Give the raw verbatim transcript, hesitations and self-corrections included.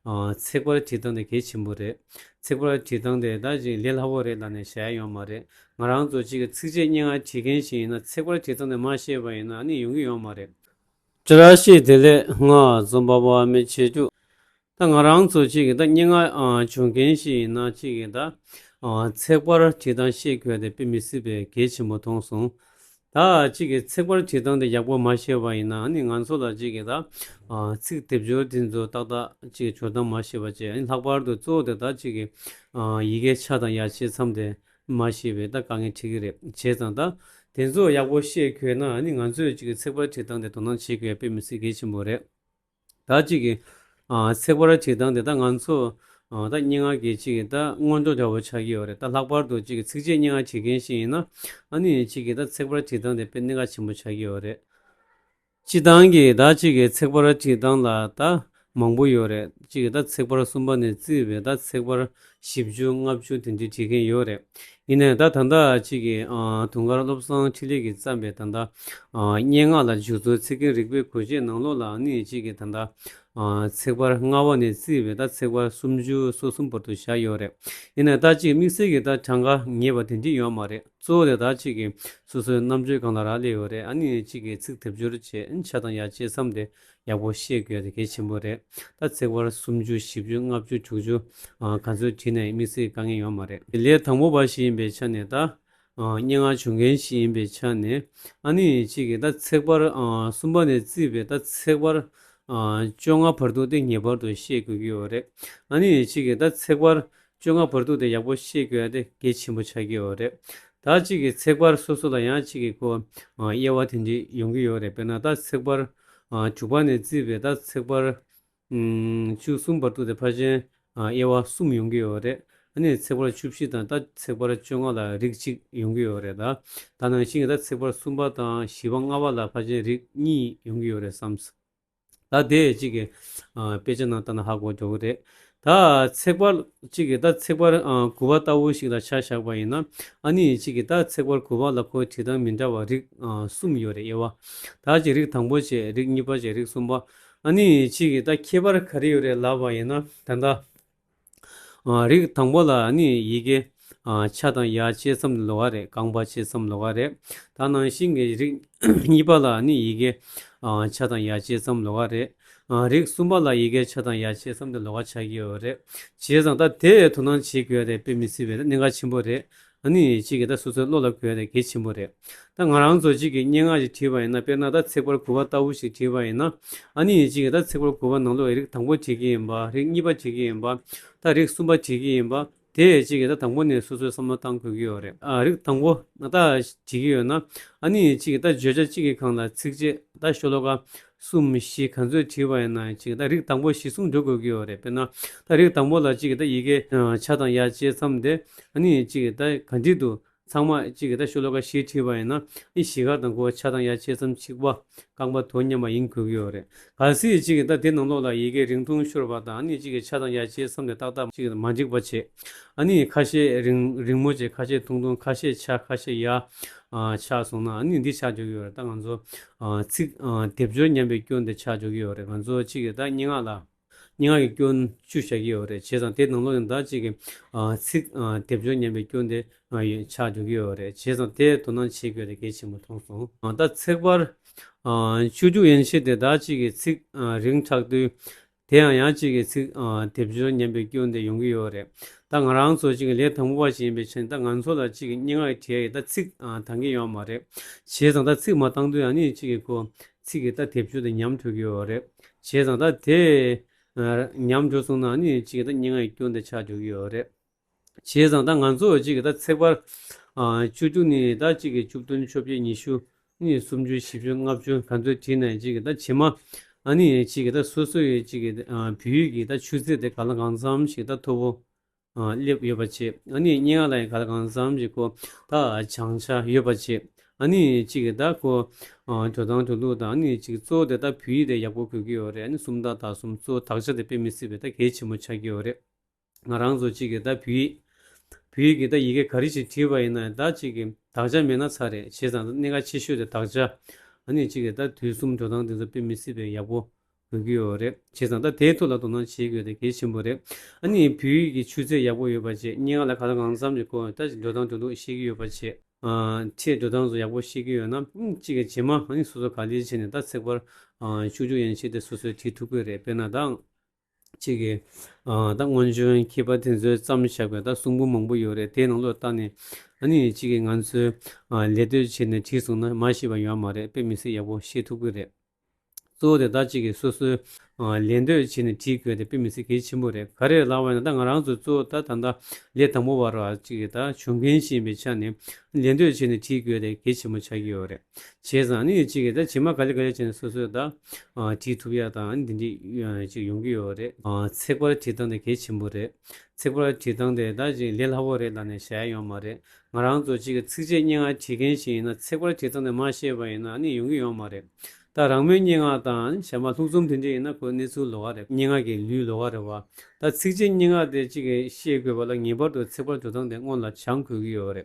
ཚེག་བར་བྲིས་སྟངས་དེ་གལ་ཆེན་པོ་རེད། ཚེག་བར་བྲིས་སྟངས་དེ་ད་ཅིག་ལས་སླ་པོ་རེད་ལབ་ནས་བཞག་ཡ་ཡོད་མ་རེད། ང་རང་ཚོ་ཅིག་གི་ཚིགས་བཅད་སྙན་ངག་བྲིས་མཁན་ཞིག་ཡིན་ན་ཚེག་བར་བྲིས་སྟངས་དེ་མ་ཤེས་པ་ཡིན་ན་ཨ་ནི་ཡོང་གི་ཡོད་མ་རེད། བཀྲ་ཤིས་བདེ་ལེགས། ང་རྩོམ་པ་པོ་ཨ་མའི་ཆེད་དུ། ད་ང་རང་ཚོ་གཅིག་གིས་ད་སྙན་ངག་ཨ་སྦྱོང་མཁན་ཞིག་ཡིན་ན་གཅིག་གིས་ད་ཨ་ཚེག་བར་བྲིས་སྟངས་ཤེས་དགོས་དེ་དཔེ་མི་སྲིད་པའི་གལ་ཆེན་པོ་མཐོང་སོང་། ད་གཅིག་གིས་ཚེག་བར་བྲིས་སྟངས་དེ་ཡག་པོ་མ་ཤེས་པ་ཡིན་ན་ཨ་ནི་ང་ཚོ་ལ་གཅིག་གིས་ད་ཨ་ཚིག་སྡེབ་སྦྱོར་དེ་ཚོ་ཏག་ཏག་གཅིག་གིས་སྦྱོར་སྟངས་མ་ཤེས་པ་བྱས། ཨ་ནི་ལྷག་པར་དུ་གཙོ་བོ་དེ་ད་གཅིག་གིས་ཨ་ཡི་གེ་ཆ་དང་ཡ་ཆེ་མཚམས་དེ་མ་ཤེས་པའི་ད་དཀའ་ངལ་འཕྲད་ཀྱི་རེད། བྱས་ཙང་ད་དེ་ཚོ་ཡག་པོ་ཤེས་དགོས་ན་ཨ་ནི་ང་ཚོས་གཅིག་གིས་ཚེག་བར་བྲིས་སྟངས་དེ་དོ་སྣང་བྱེད་དགོས་དཔེ་མི་སྲིད་གལ་ཆེན་པོ་རེད། ད་གཅིག་གིས་ཨ་ཚེག་བར་བྲིས་སྟངས་དེ་ད་ང་ཚོ་ཨ་ད་སྙན་ངག་གི་གཅིག་གིས་ད་སྔོན་འགྲོ་འདྲ་བོ་ཆགས་ཀྱི་ཡོད་རེད། ད་ལྷག་པར་དུ་གཅིག་གིས་ཚིགས་བཅད་སྙན་ངག་བྲིས་མཁན་ཞིག་ཡིན་ན་ཨ་ནི་གཅིག་གིས་ད་ཚེག་བར་བྲིས་སྟངས་དེ་དཔེ་གནད་འགག་ཆེན་པོ་ཆགས་ཀྱི་ཡོད་རེད། སྤྱིར་བཏང་གི་ད་གཅིག་གིས་ཚེག་བར་བྲིས་སྟངས་ལ་ད་མང་པོ་ཡོད་རེད། གཅིག་གིས་ད་ཚེག་བར་གསུམ་པ་ནས་བརྩིས་པའི་ད་ཚེག་བར་བཞི་བཅུ་ལྔ་བཅུ་དེ་འདྲའི་བྲིས་མཁན་ཡོད་རེད། ཡིན་ནའི་ད་ད་ལྟ་གཅིག་གིས་ཨ་དུང་དཀར་བློ་བཟང་འཕྲིན་ལས་ཀྱིས་བརྩམས་པའི་ད་ལྟ་ཨ་སྙན་ངག་ལ་འཇུག་ཚུལ་ཚིག་རྒྱན་རིག་པའི་དགོས་ཆེད་ནང་ལོགས་ལ་ཨ་ནི་གཅིག་གིས་ད་ལྟ་ཨ་ཚེག་བར་ལྔ་པ་ནས་བརྩིས་པའི་ད་ཚེག་བར་སུམ་ཅུ་སོ་གསུམ་བར་དུ་བཞག་ཡོད་རེད། ཡིན་ནའི་ད་གཅིག་དམིགས་བསལ་གྱི་ད་གྲངས་ཀ་ངེས་པ་དེ་འདྲ་ཡོད་མ་རེད། གཙོ་བོ་དེ་ད་གཅིག་གིས་སོ་སོའི་རྣམ་དཔྱོད་གང་ལ་རག་ལས་ཡོད་རེད། ཨ་ནི་གཅིག་གིས་ཚིག་སྡེབ་སྦྱོར་བྱས་ཆ་དང་ཡ་ཆེ་མཚམས་དེ་ཡག་པོ་ཤེས་དགོས་དེ་གལ་ཆེན་པོ་རེད། ད་ཚེག་བར་སུམ་ཅུ་བཞི་བཅུ་ལྔ་བཅུ་དྲུག་ཅུ་ཨ་ག་ཚོད་བྲིས་ནའི་དམིགས་བསལ་དཀའ་ངལ་ཡོད་མ་རེད། ལས་དང་པོ་པ་ཞིག་ཡིན་པའི་ཆ་ནས་ད་ཨ་སྙན་ངག་སྦྱོང་མཁན་ཞིག་ཡིན་པའི་ཆ་ནས་ཨ་ནི་གཅིག་གིས་ད་ཚེག་བར་ཨ་གསུམ་པ་ནས་བརྩིས་པའི་ད་ཚེག་བར་ཨ་བཅོ་ལྔ་བར་དུ་དེ་ངེས་པར་དུ་ཤེས་དགོས་ཀྱི་ཡོད་རེད། ཨ་ནི་གཅིག་གིས་ད་ཚེག་བར་བཅོ་ལྔ་བར་དུ་དེ་ཡག་པོ་ཤེས་དགོས་ཡ་དེ་གལ་ཆེན་པོ་ཆགས་ཀྱི་ཡོད་རེད། ད་གཅིག་གིས་ཚེག་བར་སོ་སོ་ལ་ཡང་གཅིག་གིས་ཁོ་ཨ་དབྱེ་བ་དེ་འདྲ་ཡོང་གི་ཡོད་རེད། དཔེར་ན་ད་ཚེག་བར་ཨ་དྲུག་པ་ནས་བརྩིས་པའི་ད་ཚེག་བར་ཨམ་བཅུ་གསུམ་བར་དུ་དེ་ཕལ་ཆེར་ཨ་དབྱེ་བ་གསུམ་ཡོང་གི་ཡོད་རེད། ཨ་ནི་ཚེག་བར་བཅུ་བཞི་དང་ད་ཚེག་བར་བཅོ་ལྔ་ལ་རིགས་གཅིག་ཡོང་གི་ཡོད་རེད། ད་ད་ནང་བཞིན་གྱི་ད་ཚེག་བར་གསུམ་པ་དང་བཞི་པ་ལྔ་པ་ལ་ཕལ་ཆེར་རིགས་གཉིས་ཡོང་གི་ཡོད་རེད་བསམ། ད་དེ་གཅིག་གི་ཨ་དཔེ་ཆ་ནང་ལྟ་ན་ཧ་གོ་འགྲོ་གི་རེད། ད་ཚེག་བར་གཅིག་གི་ད་ཚེག་བར་ཨ་དགུ་པ་ལྟ་བུ་ཞིག་ལ་ཆ་བཞག་པ་ཡིན་ན་ཨ་ནི་གཅིག་གི་ད་ཚེག་བར་དགུ་པ་ལ་ཁོའི་བྲིས་སྟངས་མི་འདྲ་བ་རིགས་ཨ་གསུམ་ཡོད་རེད། དབྱེ་བ་ད་གཅིག་རིགས་དང་པོ་བྱས། རིགས་གཉིས་པ་བྱས། རིགས་གསུམ་པ། ཨ་ནི་གཅིག་གི་ད་ཁྱད་པར་ག་རེ་ཡོད་རེད་ལབ་པ་ཡིན་ན་ད་ལྟ། ཨ་རིགས་དང་པོ་ལ་ནི་ཡི་གེ་ཨ་ཆ་དང་ཡ་ཆེ་ཙམ་ལོགས་ཀ་རེད། རྐང་པ་ཆེ་ཙམ་ལོགས་ཀ་རེད། ད་ནང་བཞིན་གྱི་རིགས་གཉིས་པ་ལ་ནི་ཡི་གེ་ཨ་ཆ་དང་ཡ་ཆེ་ཙམ་ལོགས་ཀ་རེད། ཨ་རིགས་གསུམ་པ་ལ་ཡི་གེ་ཆ་དང་ཡ་ཆེ་ཙམ་དེ་ལོགས་ཀ་ཆགས་ཀྱི་ཡོད་རེད། བྱས་ཙང་ད་དེ་དོ་སྣང་བྱེད་དགོས་རེད། དཔེ་མི་སྲིད་པའི་གནད་འགག་ཆེན་པོ་རེད། ཨ་ནི་གཅིག་གིས་ད་སོ་སོའི་བློ་ལ་འཁོར་ཡ་དེ་གལ་ཆེན་པོ་རེད། ད་ང་རང་ཚོ་གཅིག་གིས་སྙན་ངག་ཅིག་བྲིས་པ་ཡིན་ན། དཔེར་ན་ད་ཚེག་བར་དགུ་པ་ལྟ་བུ་ཞིག་བྲིས་པ་ཡིན་ན། ཨ་ནི་གཅིག་གིས་ད་ཚེག་བར་དགུ་པ་ནང་ལོགས་རིགས་དང་པོ་བྲིས་ཀྱི་ཡིན་པ། རིགས་གཉིས་པ་བྲིས་ཀྱི་ཡིན་པ། ད་རིགས་གསུམ་པ་བྲིས་ཀྱི་ཡིན་པ། དེ་གཅིག་གིས་ད་དང་པོ་ནས་སོ་སོའི་བསམ་བློ་བཏང་དགོས་ཀྱི་ཡོད་རེད། ཨ་རིགས་དང་པོ་ད་བྲིས་ཀྱི་ཡོད་ན། ཨ་ནི་གཅིག་གིས་ད་བརྗོད་བྱ་གཅིག་གི་སྒང་ལ་ཚིགས་བཅད་ད་ཤོ་ལོ་ཀ་གསུམ་བཞི་ག་ཚོད་བྲིས་པ་ཡིན་ན་གཅིག་ད་རིགས་དང་པོ་གཞིར་བཟུང་འགྲོ་དགོས་ཀྱི་ཡོད་རེད། དཔེར་ན་ད་རིགས་དང་པོ་ལ་གཅིག་གིས་ད་ཡི་གེ་ཆ་དང་ཡ་ཆེ་ཙམ་དེ། ཨ་ནི་གཅིག་གིས་ད་ག་འདྲ་འདུག་ཚང་མ་གཅིག་གིས་ད་ཤོ་ལོ་ཀ་བཞི་བྲིས་པ་ཡིན་ན། ཨི་བཞི་ག་དང་ཁོ་ཆ་དང་ཡ་ཆེ་ཙམ་གཅིག་པ། རྐང་པ་དོ་མཉམ་པ་ཡིན་དགོས་ཀྱི་ཡོད་རེད། གལ་སྲིད་གཅིག་གིས་ད་དེ་ནང་ལོགས་ལ་ཡི་གེ་རིང་ཐུང་ཤོར་བ་དང་། ཨ་ནི་གཅིག་གིས་ཆ་དང་ཡ་ཆེ་ཙམ་དེ་ཏག་ཏག་གཅིག་གིས་མ་འགྲིག་པ་བྱས། ཨ་ནི་ཁ་ཤས་རིང་རིང་མོ་བྱས། ཁ་ཤས་ཐུང་ཐུང་། ཁ་ཤས་ཆ་ཁ་ཤས་ཡ་ཨ་ཆགས་སོང་ན། ཨ་ནི་འདི་ཆགས་འགྲོ་གི་ཡོད་རེད། ད་ང་ཚོ་ཨ་ཚིག་ཨ་སྡེབ་སྦྱོར་ཉམས་པའི་སྐྱོན་དེ་ཆགས་འགྲོ་གི་ཡོད་རེད། ང་ཚོ་གཅིག་གིས་ད་སྙན་ངག་ལ། སྙན་ངག་གི་སྐྱོན་བཅུ་བཞག་གི་ཡོད་རེད། བྱས་ཙང་དེ་ནང་ལོགས་ནས་ད་གཅིག་གི་ཨ་ཚིག་ཨ་སྡེབ་སྦྱོར་ཉམས་པའི་སྐྱོན་དེ་ཨ་ཡོད་ཆགས་འགྲོ་གི་ཡོད་རེད། བྱས་ཙང་དེ་དོ་སྣང་བྱེད་དགོས་དེ་གལ་ཆེན་པོ་མཐོང་སོང་། ཨ་ད་ཚེག་བར་ཨ་བཅུ་དྲུག་ཡན་ཆད་དེ་ད་གཅིག་གི་ཚིག་ཨ་རིང་དྲགས་དུས། དེ་ཡང་ཡང་གཅིག་གི་ཚིག་ཨ་སྡེབ་སྦྱོར་ཉམས་པའི་སྐྱོན་དེ་ཡོང་གི་ཡོད་རེད། ད་ང་རང་ཚོ་གཅིག་གི་ལས་དང་པོ་བ་ཞིག་ཡིན་པའི་ཕྱིར། ད་ང་ཚོ་ལ་གཅིག་གི་སྙན་ངག་གི་གྲས་ཡི་ད་ཚིག་ཨ་འདང་གི་ཡོད་མ་རེད། བྱས་ཙང་ད་ཚིག་མ་འདང་དུས་ཨ་ནི་གཅིག་གི་ཁོ་ཚིག་གི་ད་སྡེབ་སྦྱོར་དེ་ཉམས་འགྲོ་གི་ཡོད་རེད། བྱས་ཙང་ད་དེ་ཨ་ཉམས་འགྲོ་སོང་ན་ཨ་ནི་གཅིག་གི་ད་སྙན་ངག་གི་སྐྱོན་དེ་ཆགས་འགྲོ་གི་ཡོད་རེད། བྱས་ཙང་ད་ང་ཚོ་གཅིག་གི་ད་ཚེག་བར་ཨ་བཅུ་དྲུག་ནས་ད་གཅིག་གི་བཅུ་བདུན། བཅོ་བརྒྱད། ཉི་ཤུ། ཨ་ནི་སུམ་ཅུ། བཞི་བཅུ། ལྔ་བཅུ་ག་ཚོད་བྲིས་ནའི་གཅིག་གི་ད་རྗེས་མ་ཨ་ནི་གཅིག་གི་ད་སོ་སོ་ཡི་གཅིག་གི་ཨ་བོད་ཡིག་གི་ད་ཆུ་ཚད་དེ་ག་ལ་གང་འཚམ་ཞིག་ད་མཐོ་པོ་ཨ་སླེབས་ཡོད་པ་བྱས། ཨ་ནི་སྙན་ངག་ལ་ཡང་ག་ལ་གང་འཚམ་ཞིག་ཁོ་ད་སྦྱང་ཆ་ཡོད་པ་བྱས། ཨ་ནི་གཅིག་གི་ད་ཁོ་ཨ་འགྲོ་སྟངས་འགྲོ་ལུགས་དང་། ཨ་ནི་གཅིག་གཙོ་བོ་དེ་ད་བོད་ཡིག་དེ་ཡག་པོ་དགོས་ཀྱི་ཡོད་རེད། ཨ་ནི་སུམ་རྟགས་དག་གསུམ་གཙོ་བོ་དག་ཆ་དེ་དཔེ་མི་སྲིད་པའི་ད་གལ་ཆེན་པོ་ཆགས་ཀྱི་ཡོད་རེད། ང་རང་ཚོ་གཅིག་གིས་ད་བོད་ཡིག་བོད་ཡིག་གི་ད་ཡི་གེ་ག་རེ་ཞིག་བྲིས་པ་ཡིན་ན་ད་གཅིག་གི་དག་ཆ་མེད་ན་ཚར་རེད། བྱས་ཙང་ད་གནད་འགག་ཆེ་ཤོས་དེ་དག་ཆ། ཨ་ནི་གཅིག་གི་ད་དུས་གསུམ་འགྲོ་སྟངས་དེ་ཚོ་དཔེ་མི་སྲིད་པའི་ཡག་པོ་ དགོས་ཀྱི་ཡོད་རེད། བྱས་ཙང་ད་དེའི་ཐོག་ལ་དོ་སྣང་བྱེད་དགོས་དེ་གལ་ཆེན་པོ་རེད། ཨ་ནི་བོད་ཡིག་གི་ཆུ་ཚད་ཡག་པོ་ཡོད་པ་བྱས། སྙན་ངག་ལ་གང་ལ་གང་འཚམ་གྱི་སྐོར་ད་འགྲོ་སྟངས་འགྲོ་ལུགས་ཤེས་ཀྱི་ཡོད་པ་བྱས། ཨ་ཁྲིད་འགྲོ་སྟངས་སུ་ཡག་པོ་ཤེས་ཀྱི་ཡོད་ན། ཨ་གཅིག་གི་རྗེས་མ་ཨ་ནི་སོ་སོ་ག་ལེར་བྱས་ནས་ད་ཚེག་བར་ཨ་ཤུགས་རྒྱག་ཡན་ཆད་དེ་སོ་སོས་བྲིས་ཐུབ་ཀྱི་རེད། དཔེར་ན་ད་གཅིག་གི་ཨ་ད་སྔོན་བྱོན་མཁས་པ་དེ་ཚོས་བརྩམས་བཞག་པའི་ད་གསུང་འབུམ་མང་པོ་ཡོད་རེད། དེའི་ནང་ལོགས་བལྟས་ནས་ཨ་ནི་གཅིག་གི་ང་ཚོས་ཨ་ལད་ཟློས་བྱས་ནས་བྲིས་སོང་ན་མ་ཤེས་པ་ཡོད་མ་རེད། དཔེ་མི་སྲིད་ཡག་པོ་ཤེས་ཐུབ་ཀྱི་རེད། གཙོ་བོ་དེ་ད་གཅིག་གིས་སོ་སོའི་ཨ་ལད་ཟློས་བྱས་ནས་བྲིས་དགོས་དེ་དཔེ་མི་སྲིད་གལ་ཆེན་པོ་རེད། ག་རེ་ལབ་པ་ཡིན་ན་ད་ང་རང་ཚོ་གཙོ་བོ་ད་ད་ལྟ་ལས་དང་པོ་བར་བ་གཅིག་གིས་ད་བྱུང་མཁན་ཞིག་ཡིན་པའི་ཆ་ནས་ལད་ཟློས་བྱས་ནས་བྲིས་དགོས་དེ་གལ་ཆེན་པོ་ཆགས་ཀྱི་ཡོད་རེད། བྱས་ཙང་ནི་གཅིག་གིས་ད་རྗེས་མ་ག་ལེ་ག་ལེ་བྱས་ནས་སོ་སོས་ད་ཨ་བྲིས་ཐུབ་ཡ་དང་འདི་འདྲ་ཅིག་ཡོང་གི་ཡོད་རེད། ཨ་ཚེག་བར་བྲིས་སྟངས་དེ་གལ་ཆེན་པོ་རེད། ཚེག་བར་བྲིས་སྟངས་དེ་ད་ཅིག་ལས་སླ་པོ་རེད་ལབ་ནས་བྱ་ཡ་ཡོད་མ་རེད། ང་རང་ཚོ་གཅིག་གི་ཚིགས་བཅད་སྙན་ངག་བྲིས་མཁན་ཞིག་ཡིན་ན་ཚེག་བར་བྲིས་སྟངས་དེ་མ་ཤེས་པ་ཡིན་ན་ནི་ཡོང་གི་ཡོད་མ་རེད། ད་རང་མོས་སྙན་ངག་དང་གཞན་པ་ལྷུག་རྩོམ་དེ་འདྲ་ཡིན་ན་ཁོའི་གནས་ཚུལ་ལོགས་ཀ་རེད། སྙན་ངག་གི་ལུས་ལོགས་ཀ་རེད་བ། ད་ཚིགས་བཅད་སྙན་ངག་དེ་གཅིག་གི་ཤེས་དགོས་པ་ལ་ངེས་པར་དུ་ཚེག་བར་འགྲོ་སྟངས་དེ་སྔོན་ལ་སྦྱང་དགོས་ཀྱི་ཡོད་རེད།